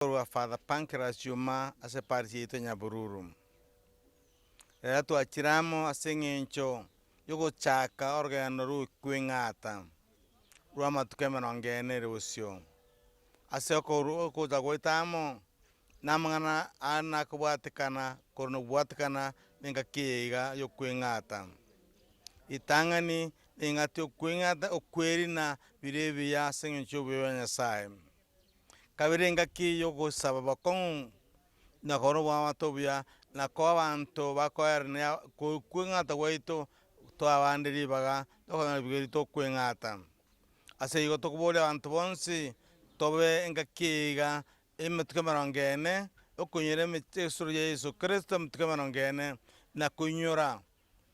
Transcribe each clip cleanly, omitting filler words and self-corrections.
Korwa Father Pancras Juma ase parish yaito ya Nyabururu. Rero twachire amo ase eng'encho yogochaka orogendo rw'okweng'ata rwa amatuko emerongo ene ere bosio. Ase okoru ogocha gwaito amo, na amang'ana aya nakobwatekana korwa nokobwatekana na engaki eye iga yokweng'ata. Ritang'ani, neng'ati okweng'ata okwerina biria ebiya ase eng'encho yobuya bwa Nyasaye. Kabere engaki y'ogosaba bokong'u na korora obwamate obuya, na koa abanto bakoerania kweng'ata gwaito, toe abande ribaga tokonyora ebigo ebi tokweng'ata. Ase igo tokoboria abanto bonsi tobe engaki eye iga emituko emerongo ene, okonyora egesuro gia Yeso Kristo emituko emerongo ene, na koinyora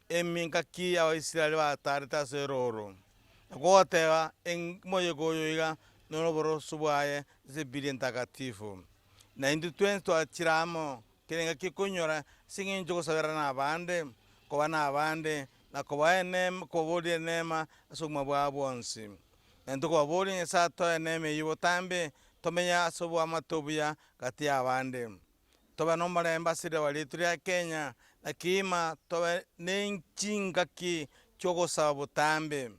Emingaki y'Abaisraeli bataarete ase erooro, na goteba, Omoyega oyo iga noro oboroso bwaye ase Ebibilia Entakatifu. Na intwe twensi twachire amo kera engaki konyora ase engencho y'ogosaberana nabande, koba nabande, na kobaa eneema, kobaboria eneema ase obogima bwabo bwonsi. Na intwe kobaboria Nyasae atoe eneema eyio botambe, tomenye ase oboamate obuya gati y'abande. Tobe nomorembe ase riroba riaito ria Kenya, na kiima tobe ne chingaki chi'ogosaba botambe,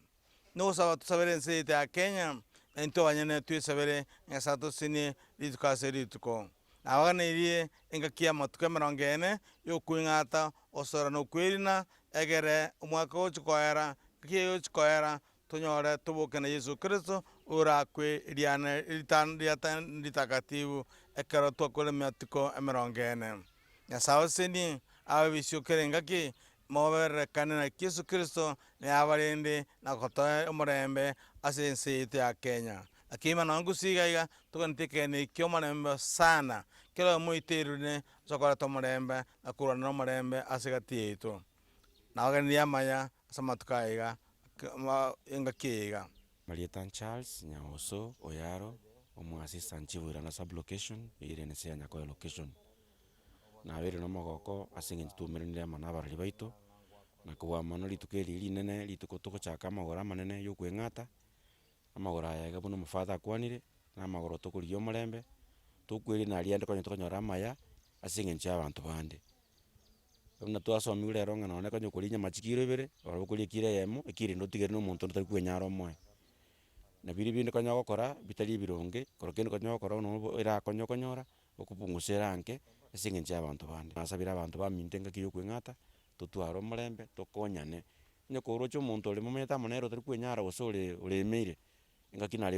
na ogosaba tosabere ense yaito ya Kenya, na intwe abanyene twesabere Nyasae atosesenie rituko ase rituko. Nabaganeirie engaki y'amatuko emerongo ene y'okweng'ata, gosora na okwerina, egere omwaka ogochia koera, engaki eye egochia koera, Tonyore toboke na Yeso Kristo, oyorakwe riane ritakatifu ekero twakure emiatiko emerongo ene. Nyasae osesenie abe ebisio kera engaki, mobererekane na Yeso Kristo, naye abarende na gotoa omorembe ase ense yaito ya Kenya. Lakini bono gose iga iga toganeti ekeene eki omorembe sana, kera oyomo oito erure ase okoreta omorembe na korwana nomorembe ase egati yaito. Nabaganirie amaya ase amatuko aya iga. Engaki eye iga. Marieta Charles Nyaoso Oyaro, Omwasisa Nchibuirana Sub-location, eyio ere ense ya Nyakoe Location. Nabeire nomogoko ase eng'encho twaumeranire amo na abarori baito, na kobua mono rituko eri rinene, rituko togochaka amagoro amanene ya okweng'ata, amagoro aya iga buna omofather akwanire, na amagoro tokorigia omorembe, tokwerina aria ande konya tokonyora amaya, ase eng'encho ya abanto bande. Buna twasomiwe rero ng'a nonye konya okoria enyama chikiro ibere, oro okoria ekiro eyemo, ekiro ende otigere na omonto onde otari kwenyara omoe. Na biria binde konya ogokora, bitari ebironge, korwa kende konya ogokora nobo erakonye okonyora, okopungusa eranke, ase eng'encho ya abanto bande. Nasabire abanto baminto engaki ya okweng'ata, totware omorembe, tokonyane, onye koroche omonto ore momanyete amo nere otari kwenyara gose ore oremeire, engaki nare.